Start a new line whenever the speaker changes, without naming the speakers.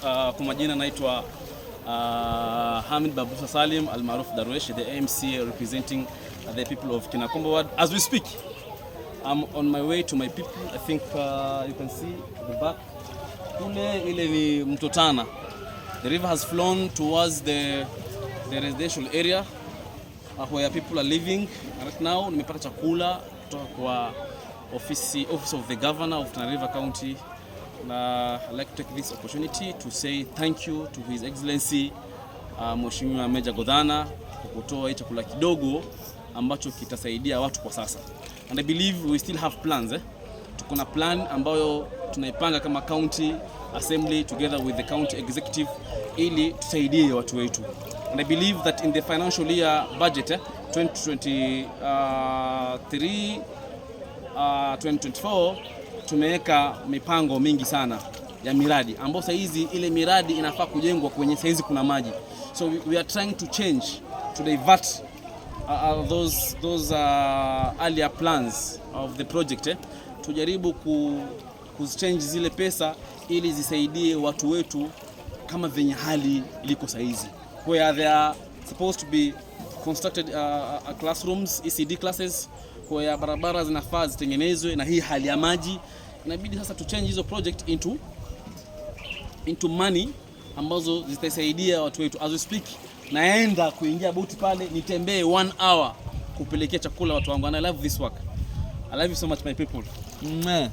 Kwa majina naitwa Hamid Babusa Salim almaruf Darwesh, the MCA representing the people of Kinakombo Ward. As we speak, I'm on my way to my people. I think you can see the back. Kule ile ni Mto Tana. The river has flown towards the residential area where people are living right now. Nimepata chakula kutoka kwa office of the governor of Tana River County, na I'd like to take this opportunity to say thank you to His Excellency Mheshimiwa Meja Godhana kwa kutoa hii chakula kidogo ambacho kitasaidia watu kwa sasa. And I believe we still have plans, eh? Tuko na plan ambayo tunaipanga kama county assembly together with the county executive ili tusaidie watu wetu. And I believe that in the financial year budget, 2023 2024, tumeweka mipango mingi sana ya miradi ambayo saizi ile miradi inafaa kujengwa kwenye saizi kuna maji, so we are trying to change, to divert those earlier plans of the project, eh? Tujaribu ku change zile pesa ili zisaidie watu wetu kama venye hali liko saizi, where they are supposed to be constructed classrooms, ECD classes, where barabara zinafaa zitengenezwe, na hii hali ya maji inabidi sasa tu change hizo project into money ambazo zitasaidia watu wetu. As we speak, naenda kuingia boti pale nitembee one hour kupelekea chakula watu wangu, and I love this work. I love you so much, my people. Mwah.